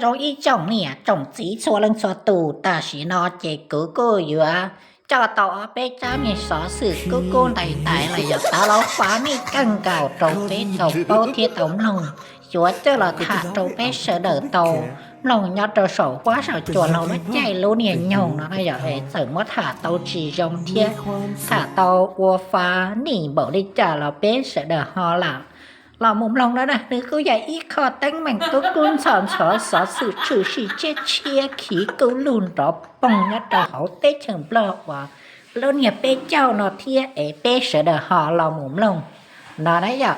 Rau ib tsoom niam tsoom txiv txhua leej txhua tus, tam sim no ces kuv kuj yuav coj tau ob peb tsab me xov xwm kub kub ntais ntais los yog tav lauv fav nej kawg nkaus rau peb tau paub thiab tau mloog, yuav coj los tham rau peb sawv daws tau mloog nyob rau saum huab saum cua los lub caij lub niag nyoog no na yom. Es txawm muab tham tau tsis zoo thiab tham tau ua fav nim npaum li cas los peb sawv daws ho lam los mus mloog no na. Nws kuj yog ib qho teeb meem kub kub ntxhov ntxhov xov xwm tshwm sim tshiab tshiab khiv kuj lug nrov poog nyob rau hauv teb chaws Nplog uas lub niag peb caug no thiab es peb sawv daws ho los mus mloog no na yom.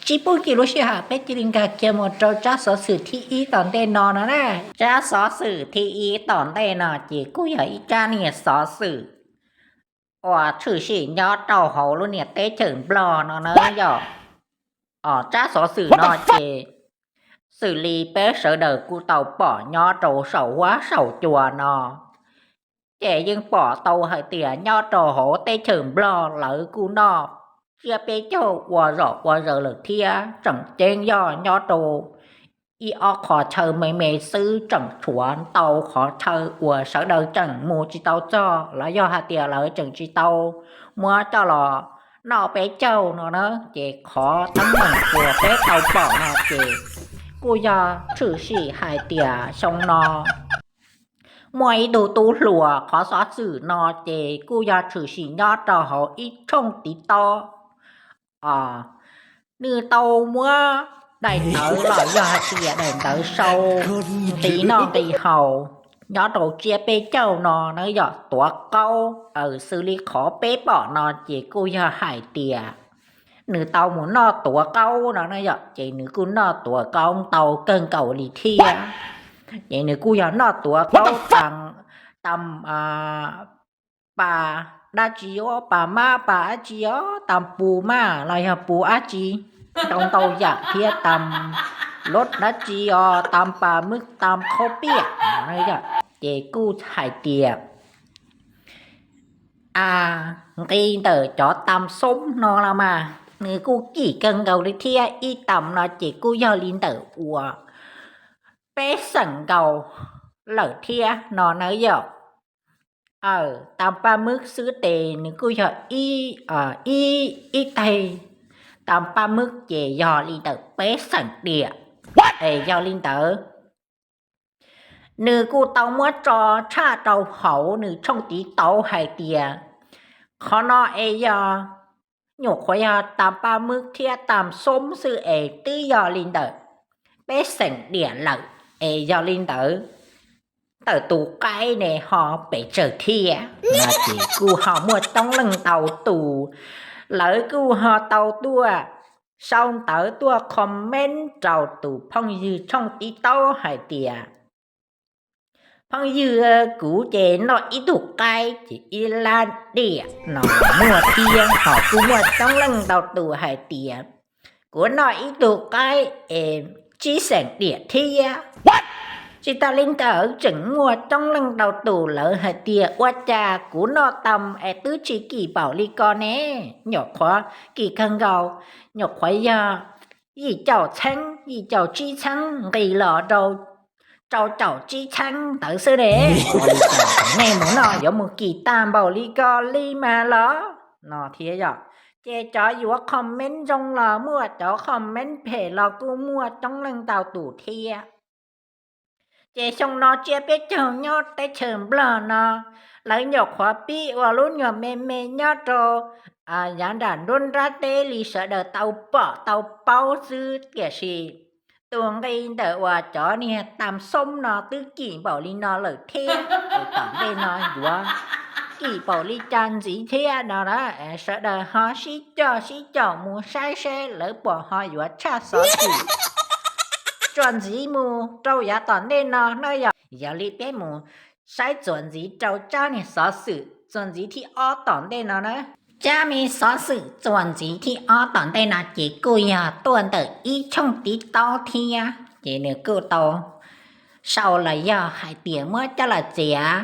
Tsis pub kis lub sij hawm, peb cia li nkag kiag mus rau tsab xov xwm thib ib tom ntej no no na. Tsab xov xwm thib ib tom ntej no ces kuj yog ib tsab niag xov xwm uas tshwm sim nyob rau hauv lub niag teb chaws Nplog no na yom. Tsab xov xwm no ces xws li peb sawv daws kuj tau pom nyob rau saum huab saum cua no, ces yeej pom tau hais tias nyob rau hauv teb chaws Nplog lawv kuj noj tsiab peb caug ua zom ua zaws lawm thiab. Tseem ceeb yog nyob rau ib ob qhov chaw me me xwb, tseem tshuav ntau qhov chaw uas sawv daws tseem mus tsis tau txog los yog hais tias lawv tseem tsis tau muab coj los noj peb caug no na. Ces qhov teeb meem uas peb tau pom no ces kuj yog tshwm sim hais tias xyoo no muaj ib tug tub hluas, qhov xov xwm no ces kuj yog tshwm sim nyob rau hauv ib tshooj TikTok. Nws tau muab daim ntawv los yog hais tias daim ntawv sau nqi noj nqi haus nyob rau tsiab peb caug no na yom, tuav qaub. Xws li qhov peb pom no ces kuj yog hais tias nws tau mus noj tuav qaub no na yom, ces nws kuj noj tuav qaub ntau kawg nkaus li thiab. Ces nws kuj yog noj tuav qaub tas, tas pas dab tsi, pas mab pas dab tsi os, tas pus mab los yog pus dab tsi, tau ntau yam thiab, tas lub dab tsi os, tas pas mab tas qhaub piam. Ces kuj hais tias a, nqi ntawm cov tas xoob no los mas nws kuj kim kawg nkaus li thiab. Ib tas no ces kuj yog li ntawm uas peb xeem nkaus lawm thiab no na yom. Tas pas mab xwb ces nws kuj yog ib, ib tais tas pas mab ces yog li ntawm peb xeem diam. Es yog li ntawd nws kuj tau muab tso tshaj rau hauv nws tshooj TikTok hais tias qhov no es yog nyuam qhuav yog tas pas mab thiab tas xoob xwb es twb yog li ntawm peb xeem diam lawm, es yog li ntawd ntawm tus qaib ne ho pes tsawg thiab no ces kuj ho muaj coob leej ntau tus lawv kuj ho tau tuaj sau ntawv tuaj comment rau tus phooj ywg tshooj TikTok hais tias phooj ywg, kuv ces noj ib tug qaib ces ib lab diam no muaj thiab. Ho kuj muaj coob leej ntau tus hais tias kuv noj ib tug qaib es tsib xeem diam thiab. Tsis tas li ntawd tseem muaj coob leej ntau tus lawv hais tias ua cas kuv noj tas es twb tsis kim npaum li ko ne, nyuam qhuav kim kawg nkaus, nyuam qhuav yog yim caum txheeb, yim caum tsib txheeb nqis los rau rau caum tsib txheeb ntawd xwb ne. Ua li cas nej mus noj yuav mus kim tag npaum li ko li mas los no thiab yom. Ces cov yuav comment zoo los muaj, cov comment phem los kuj muaj coob leej ntau tus thiab. Ces xyoo no tsiab peb caug nyob teb chaws Nplog no, lawv nyuam qhuav pib ua lub nyuag me me nyob rau yav nram nruab nrab teb li sawv daws tau pom tau paub xwb, tiam sis tus nqi ntawm uas cov niag tas xoob no twb kim npaum li no lawm thiab. Tom ntej no yuav kim npaum li cas ntxiv thiab no na, sawv daws ho sib coj sib caum mus saib seb lawv puas ho yuav tshaj xov xwm txuas ntxiv mus rau yav tom ntej no na yom. Yog li peb mus saib txuas ntxiv rau tsab niag xov xwm txuas ntxiv thib ob tom ntej no na. Tsab me xov xwm txuas ntxiv thib ob tom ntej no ces kuj yog tuaj ntawm ib tshooj TikTok thiab, ces nws kuj tau sau los yog hais tias muab coj los txiav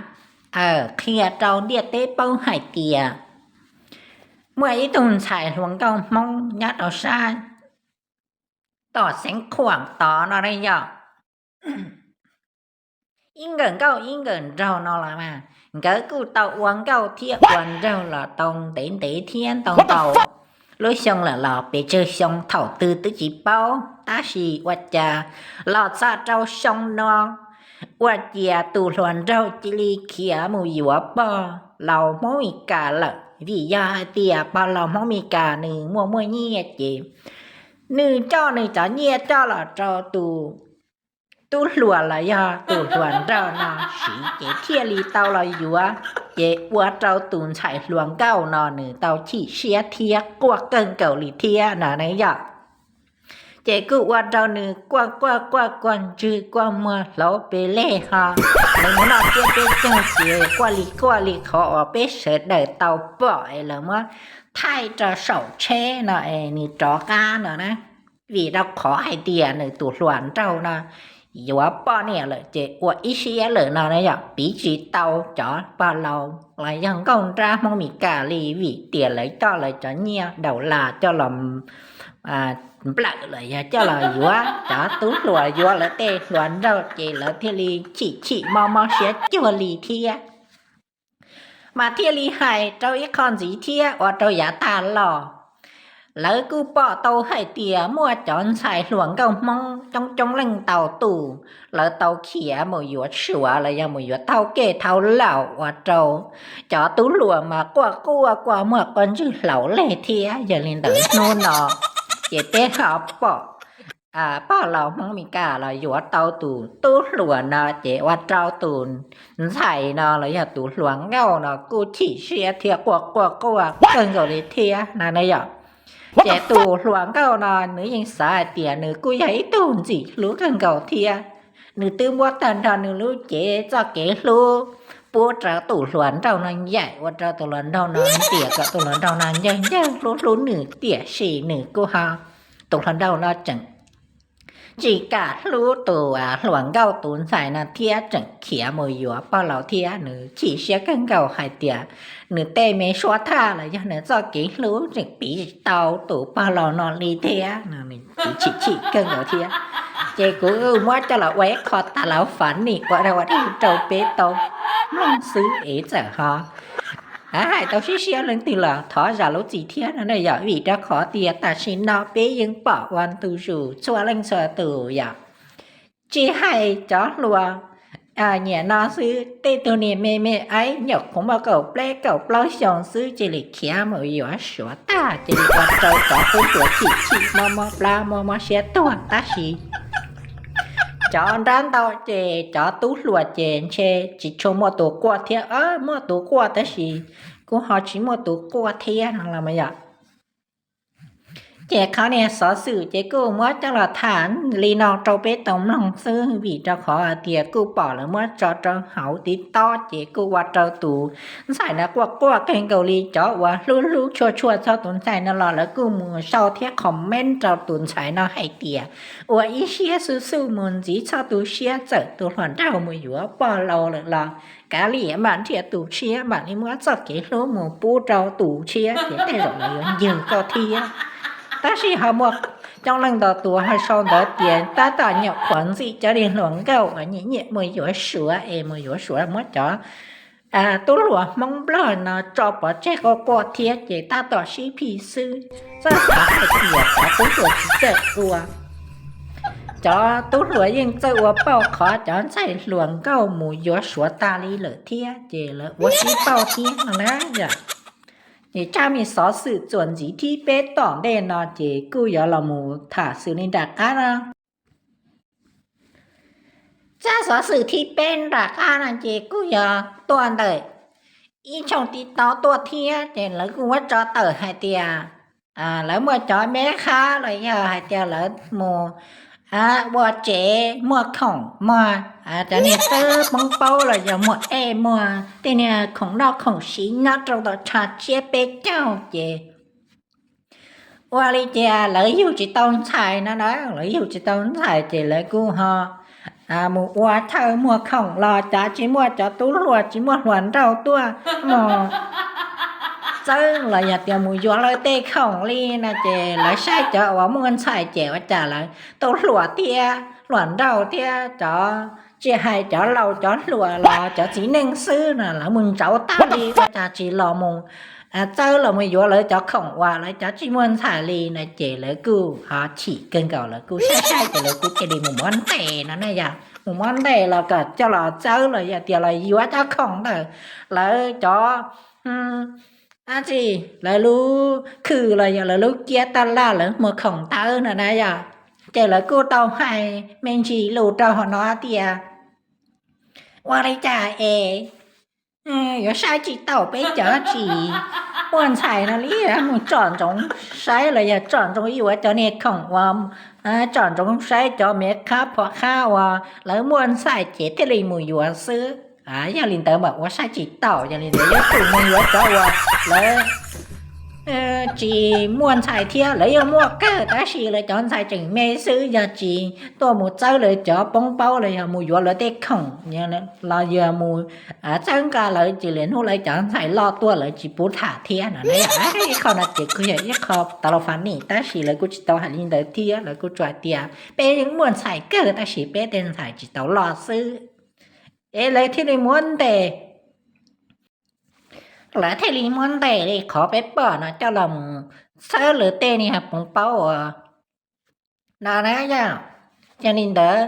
qhia rau ntiaj teb paub hais tias muaj ib tug ntxhais hluas nkauj Hmoob nyob rau sab tom Xeev Khuam tod no ne yom. ib nkawm nkauj ib nkawm nraug no los mas nkawd kuj tau ua nkauj thiab ua nraug los tau ntev ntev thiab ntau ntau lub xyoo lawm los pes tsawg xyoo thaum twg twb tsis paub, tab sis ua cas los txog rau xyoo no ua ciav tus hluas nraug cia li khiav mus yuav pog laus Hmoob Mes Kas lawm, vim yog hais tias pog laus Hmoob Mes Kas nws muaj muaj nyiaj ces nws coj nws cov nyiaj coj los rau tus tub hluas los yog tus hluas nraug no siv ces thiaj li tau los yuav, ces ua rau tus ntxhais hluas nkauj no nws tau chim siab thiab quaj kawg nkaus li thiab no ne yom. Ces kuj ua rau nws quaj quaj quaj quaj ntswg quaj muag hlauv pes lej ho, nws mus noj tsiab peb caug ces quaj li quaj li qhov uas peb sawv daws tau pom es lawv muab thaij rau saum tsheb no es nws rov qab no na. Vim rau qhov hais tias nws tus hluas nraug no yuav poj niam lawm ces ua ib siab lawm no na yom, piv tsis tau cov pog laus los yog nkauj nrab Hmoob Mes Kas li, vim tias lawv coj lawv cov nyiaj daus las coj los nplawm los yog coj los yuav cov tub hluas, yuav lawv tej hluas nraug ces lawv thiaj li chim chim mob mob siab cuag li thiab. Mas thiaj li hais rau ib qho ntxiv thiab ua rau yav tag los lawv kuj pom tau hais tias muaj cov ntxhais hluas nkauj Hmoob coob coob leej ntau tus, lawv tau khiav mus yuav Suav los yog mus yuav thauj kev thauj laus ua rau cov tub hluas mas quaj quaj quaj muag quaj ntswg hlauv lej thiab. Yog li ntawd hnub no ces peb ho pom pog laus Hmoob Mes Kas los yuav tau tus tub hluas no ces ua rau tus ntxhais no los yog tus hluas nkauj no kuj chim siab thiab quaj quaj quaj kawg nkaus li thiab no na yom. Ces tus hluas nkauj no nws yeej xav hais tias nws kuj yog ib tug ntxim hlub kawg nkaus thiab, nws twb muab tag nrho nws lub cev txoj kev hlub pub rau tus hluas nraug no yaim, ua rau tus hluas nraug no ntiam kom tus hluas nraug no ncawg ncawg hlub hlub nws, tiam sis nws kuj ho, tus hluas nraug no tseem tsis kam hlub tus hluas nkauj tus ntxhais no thiab tseem khiav mus yuav pog laus thiab. Nws chim siab kawg nkaus hais tias nws tej me suab thaj los yog nws txoj kev hlub tseem piv tsis tau tus pog laus no li thiab no, nws chim chim kawg nkaus thiab. Ces kuv muab coj los ua ib qho tas lauv funny ua rau ua rau peb tau mloog xwb es txawm ho hais tau siab siab leej twg los thov zam lub txim thiab no na yom. Vim rau qhov tias tam sim no peb yeej pom ua ntu zus txhua leej txhua tus yom. Tsis hais cov hluas nyiam no xwb, tej tug niag me me aib nyuam qhuav muaj kaum peb kaum plaub xyoo xwb cia li khiav mus yuav Suav tag, cia li ua rau cov tub hluas chim chim mob mob plab mob mob siab tuag. Tab sis cov nrab ntau ces cov tub hluas ces ntshe tsis tshua muaj tus quaj thiab, muaj tus quaj tab sis kuj ho tsis muaj tus quaj thiab no los mas yom. Ces qhov niag xov xwm ces kuj muab coj los tham li no rau peb tau mloog xwb, vim rau qhov hais tias kuj pom lawv muab tso rau hauv TikTok ces kuj ua rau tus ntxhais no quaj quaj kawg nkaus li. Cov uas hlub hlub tshua tshua txog tus ntxhais no los lawv kuj mus sau thiab comment rau tus ntxhais no hais tias ua ib siab xwb xwb mus ntxiv txhob tu siab, txawm tus hluas nraug mus yuav pog laus lawm los kav liam mam nrhiav tus tshiab, mam li muab txoj kev hlub mus pub rau tus tshiab ces tej zaum los yuav ncwg koj thiab. Tab sis ho muaj coob leej ntau tus ho sau ntawv tias tab tom nyuam qhuav ntxim cov niag hluas nkauj uas nyiam nyiam mus yuav Suav es mus yuav Suav muab cov tub hluas Hmoob Nplog no tso pov tseg quaj quaj thiab ces tab tom sib phim xwb. Txawj xav hais tias cov tub hluas tsis txawj ua, cov tub hluas yeej txawj ua pauj qhov cov ntxhais hluas nkauj mus yuav Suav tas li lawm thiab ces lawv ua sib pauj thiab no na yom. Ces tsab me xov xwm txuas ntxiv thib peb tom ntej no ces kuj yuav los mus tham xws li nram qab no. Tsab xov xwm thib peb nram qab no ces kuj yog tuaj ntawm ib tshooj TikTok tuaj thiab ces lawv kuj muab tso tawm hais tias lawv muaj cov meb khab los yog hais tias lawv mus ua tsev muag khoom muag cov niag tawb poob paub los yog muag ej muag tej niag khoom noj khoom siv nyob rau tom tshav tsiab peb caug ces ua li cas lawv yug tsis tau ntxhais no na, lawv yug tsis tau ntxhais ces lawv kuj ho mus ua thawj muag khoom los cas tsis muaj cov tub hluas tsis muaj hluas nraug tuaj mus txawb los yog tias mus yuav lawv tej khoom li no ces lawv saib cov uas muaj ntxhais ces ua cas lawv tau hluas thiab hluas nraug thiab cov tsis hais cov laus cov hluas los cov txiv neej xwb no lawv mus ntsauv tag li ua cas tsis los mus txawb los mus yuav lawv cov khoom uas lawv cov tsis muaj ntxhais li no ces lawv kuj ho chim kawg nkaus lawv kuj saib saib ces lawv kuj cia li mus muab ntes no ne yog mus muab ntes los kom coj los txawb los yog tias los yuav cov khoom ntawm lawv cov dab tsi lawv lub khw los yog lawv lub kiab taj laj lawv muag khoom ntawd no na yog. Ces lawv kuj tau hais me ntsis lus rau hauv no tias ua li cas es yuav saib tsis taus peb cov tsis muaj ntxhais no li, mus tsom ntsoov saib los yog tsom ntsoov yuav cov niag khoom uas tsom ntsoov saib cov me qhab phom qhab uas lawv muaj ntxhais ces thiaj li mus yuav xwb. Yog li ntawd mas ua saib tsis taus, yog li ntawd yuav tsum mus yuav cov uas lawv tsis muaj ntxhais thiab lawv yeej muaj kawg tab sis lawv cov ntxhais tseem me xwb, yog tsis tuaj mus txawb lawv cov poob paub los yog mus yuav lawv tej khoom los yog mus txawb nqa lawv ces lwm hnub lawv cov ntxhais loj tuaj lawv tsis pub tham thiab no. Ib qho no ces kuj yog ib qho tas los fas nim tab sis lawv kuj tsis tau hais li ntawd thiab, lawv kuj tsuas hais tias peb yeej muaj ntxhais kawg tab sis peb tej ntxhais tsis tau loj xwb. Es lawv thiaj li muab ntes, lawv thiaj li muab ntes li qhov peb pom no coj los mus txhawb lawv tej niag poob paub uas no na yog. Yog li ntawd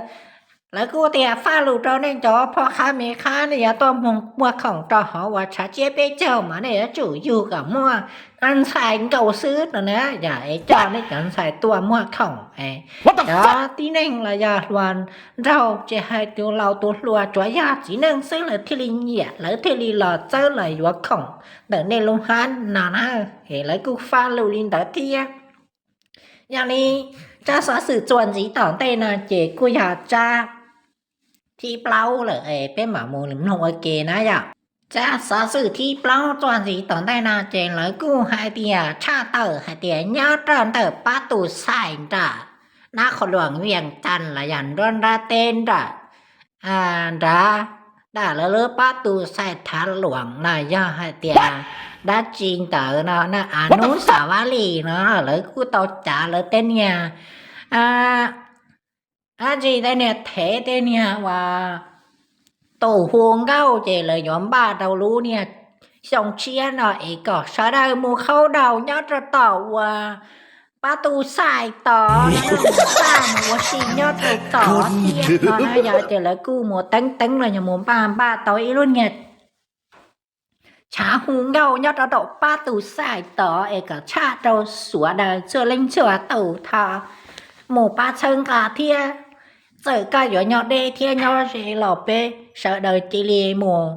lawv kuj tias faj lus rau nej cov phoj qhab me qhab nej yuav tuaj muag khoom rau hauv uas tshav tsiab peb caug mas nej yuav tsum yug kom muaj ntxhais nkaus xwb no na yog, es coj nej cov ntxhais tuaj muag khoom es cov tib neeg los yog hluas nraug tsis hais tus laus tus hluas tsuav yog txiv neej xwb lawv thiaj li nyiam lawv thiaj li los txawb los yuav khoom ntawm nej lub hab no na. Es lawv kuj faj lus li ntawd thiab. Yog li tsab xov xwm txuas ntxiv tom ntej no ces kuj yog tsab thib plaub lawm es peb mam mus mloog ua ke na yom. Tsab xov xwm thib plaub txuas ntxiv tom ntej no ces lawv kuj hais tias tshaj tawm hais tias nyob rau ntawm pab tus xais nram nab qhov luam Vias Cas los yog nruab nrab teb nram nrad, nram lawv lub pab tus xais thav luam los yog hais tias dab tsi ntawd no na, Anub Xas Vab Lis no lawv kuj tau cav lawv tej niag dab tsi tej niag thev tej niag uas tus hu nkauj ces lawv yuav npaj rau lub niag xyoo tshiab no es kom sawv daws mus qhaub daus nyob rau tom uas pab tus xais tod, npaj mus ua si nyob rau tod thiab no na yog. Ces lawv kuj mus teeb teeb los yog mus npaj npaj tau ib lub niag tshav hu nkauj nyob rau tom pab tus xais tod es kom tshaj rau sawv daws txhua leej txhua tus tho mus pab txhawb nqa thiab. Txawm koj yuav nyob deb thiab nyob ze los peb sawv daws cia li mus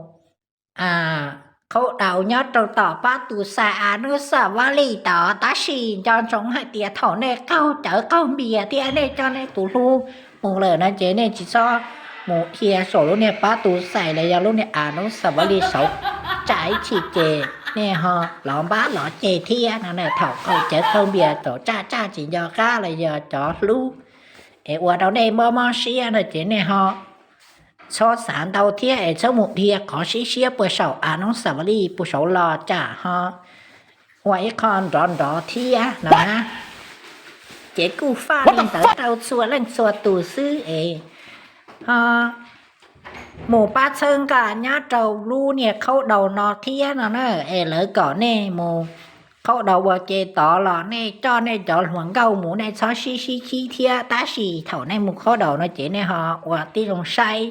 qhaub daus nyob rau tom pab tus xais Anub Xas Vab Lis tod. Tab sis nco ntsoov hais tias thaum nej qaug cawv qaug npias thiab nej coj nej tus hlub mus lawm no ces nej tsis txhob mus dhia saum lub niag pab tus xais los yog lub niag Anub Xas Vab Lis saud. Tsam ib chim ces nej ho los npab los ceg thiab no na. Thaum qaug cawv qaug npias thaum tsaj tsaj tsis nco qab los yog cov hlub es ua rau nej mob mob siab no ces nej ho txhob xav ntau thiab es txhob mus dhia qhov sib siab puag saum Anub Xas Vab Lis puag saud los tsam ho ua ib qho nrov nrov thiab no na. Ces kuj faj li ntawd rau txhua leej txhua tus xwb es ho mus pab txhawb nqa nyob rau lub niag qhaub daus no thiab no na. Es lawv kom nej mus qhaub daus ua ke tod los nej coj nej cov hluas nkauj mus nej txhob sib sib khib thiab. Tab sis thaum nej mus qhaub daus no ces nej ho ua tib zoo saib,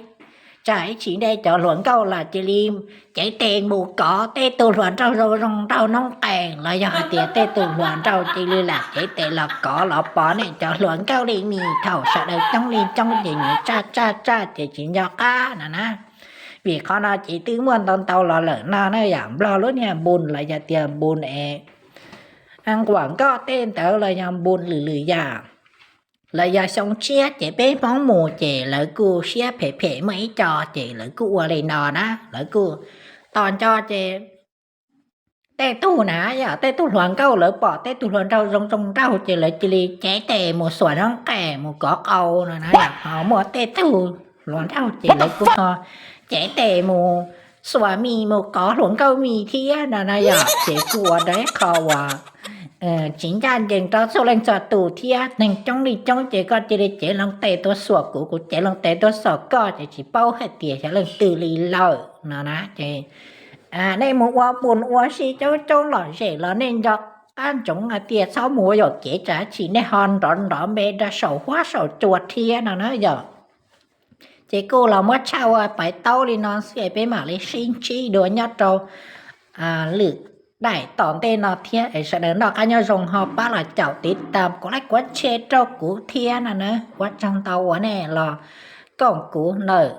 tsam ib chim nej cov hluas nkauj los cia li cev tes mus kov tej tug hluas nraug zoo zoo nraug noob qees los yog hais tias tej tug hluas nraug cia li lam cev tes los kov los pom nej cov hluas nkauj li mis thaum sawv daws coob li coob ces nyias tsaj tsaj tsaj ces tsis nco qab no na. Vim qhov no ces twb muaj ntau ntau los lawm no na yom. Nplog lub niag npus los yog tias npus es nquam nkoj tej ntawd los yog npus lwm lwm yam los yog xyoo tshiab ces peb Hmoob mus ces lawv kuj siab phem phem muaj ib co ces lawv kuj ua li no na. Lawv kuj tos nco ces tej tug na yom, tej tug hluas nkauj lawv pom tej tug hluas nraug zoo zoo nraug ces lawv cia li cev tes mus xuas noob qees mus kov qau no na. Ho muaj tej tug hluas nraug ces lawv kuj ho cev tes mus xuas mis mus kov hluas nkauj mis thiab no na yom. Ces kuj ua rau ib qho uas tsis ncaj ncees rau txhua leej txhua tus thiab. Neeg coob li coob ces koj cia li cev loo tes tuaj xuas kuv, kuv cev loo tes tuaj xuas koj, ces tsis paub hais tias xyov leej twg li lawm no na. Ces nej mus ua npus ua si coob coob lom zem los nej nco qab ntsoov hais tias txhob mus ua yam kev tsam ib chim nej ho nrov nrov npe rau saum huab saum cua thiab no na yom. Ces kuj los muab tshaj ua pais taub li no xwb es peb mam li sib ntsib dua nyob rau lwm daim tom ntej no thiab es sawv daws noj qab nyob zoo ho pab los caum tiv tas kuv laib kuav tshej rau kuv thiab no na. Ua tsaug ntau uas nej los koom kuv ntawm